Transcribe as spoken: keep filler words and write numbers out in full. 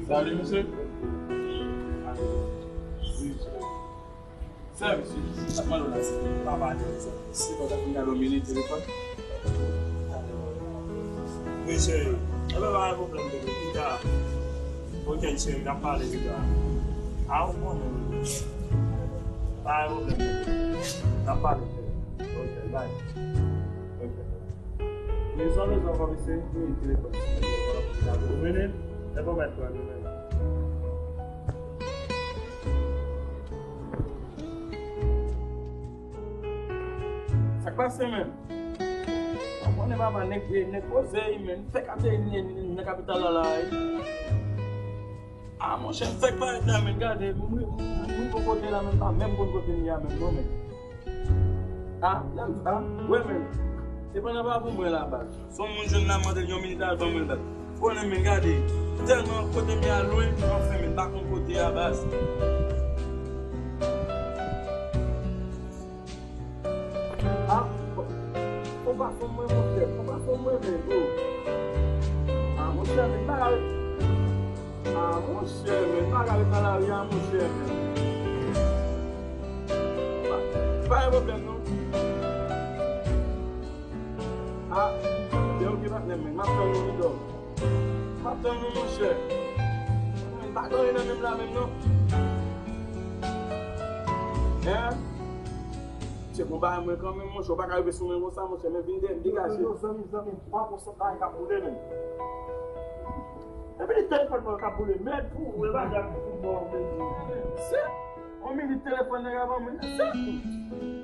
Salut, mesye. Sèvis, sa k mande w la, se pa pale, se pa fin gade yon minit telefòn. Wi, cheri. Enben, pa gen pwoblèm, bebe. Pita. Ok, cheri, n ap pale pita. A, ou konnen, bebe. Pa gen pwoblèm, bebe. N ap pale, cheri. Ok, bye. Ok. Li sa bezwen fè, se li telefòn. Ou vini? E bon, mèt pran li menm. Sa k pase, menm? Ou konnen papa, nèg, nèg poze, menm. Fèk ateri nan kapital la, la, wi. A, monchè, m fèk parèt la, menm. Gade, m, m, m, m pou kote la, menm, pa menm konn kote m ye a, menm, non, menm. A, lè m, a, wè, menm. Se pandan pa pou mwen la, baz. Se yon moun jwenn la, mande l yon minit al ban mwen, baz. Konnen, menm, gade. Tèlman kote m ye a lwen, anfen, menm, pa konn kote a, baz. A, fò pa fè mwen, monchè, fò pa fè mwen, menm, bro. A, monchè, menm, bagay. A, monchè, menm, bagay nan lari a, monchè, menm. Pa, pa gen pwoblèm, non. A, byen, ok, patnè m, menm, m ap tann nou, Widò. M ap tann nou, monchè. Mwen pa gen anyen nan men m la menm, non. Hein? Se bon bagay mwen kanmenm, monchè, ou pa ka rive sou mwen konsa, monchè, men vin dèyè m, degaje. Yo, zanmi, zanmi, pa konsantre nan bagay k ap boule, menm. Epi li telefòn mwen k ap boule, mèd pou ou, e bagay pou mò, menm. Se, on minit telefòn nèg la ban mwen, se.